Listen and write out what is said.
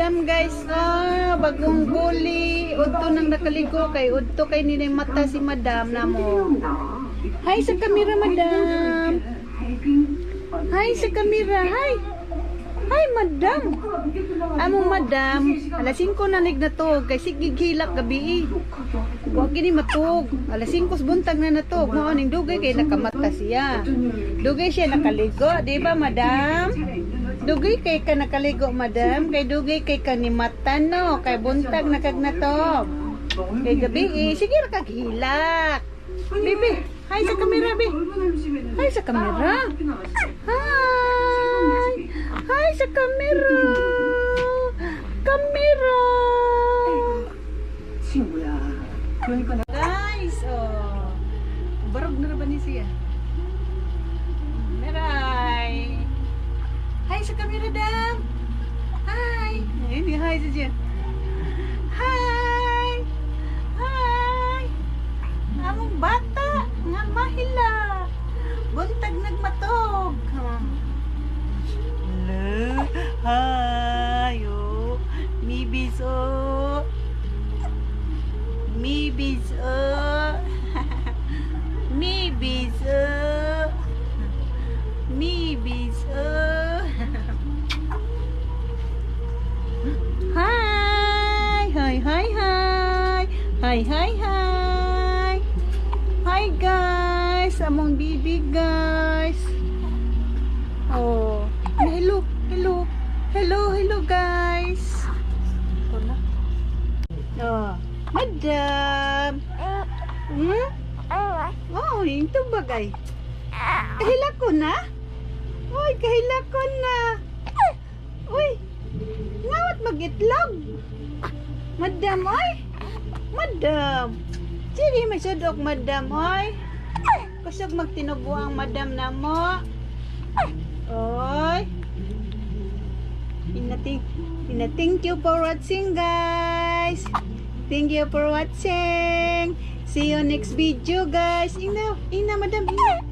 Madam, guys. Ah, bagong guli. Udto nang nakaligo kay udto kay nila mata si Madam namo. Hi sa camera, Madam. Hi sa camera. Hi. Hi, Madam. Among Madam, alas 5 na nig natog kay sige hilak gabi. Wa gini matug. Alas 5 sa buntag na natog. Mao ning dugay kay nakamata siya. Dugay siya nakaligo, di ba, Madam? Dugay kay ka nakaligo, Madam. Kay dugay kay ka ni mata, no. Kay buntag na kag natog. Kay gabi eh, sige ra kag hilak. Bibi, hi sa camera, bi. Hi sa camera. Hi! Hi sa camera! Camera! 친구야. 그러니까 나 Guys, oh. Barog na ra ba ni siya? Meray! Hi sa camera, Dam! Hi! Ayun, hi sa siya. Hi! Hi! Among bata nga mahila. Buntag nagmatog. Hello. Hi. Oh. Mibis oh. Mibis oh. Mibis oh. Mibis oh. Hi! Hi, hi, hi! Hi, hi, hi! Hi, guys! Among bibi, guys! Oh, hello, hello, hello, hello, guys! Ito na. Oh, Madam! Oh, yung tubag ay. Kahila ko na? Uy, kahila ko na. Uy, ngawat magitlog. Madam, oy. Madam. Sige, may sudok, Madam, oy. Kusog magtinubo ang Madam na mo. Oy. Ina, thank you for watching, guys. Thank you for watching. See you next video, guys. Ina, ina, Madam, ina.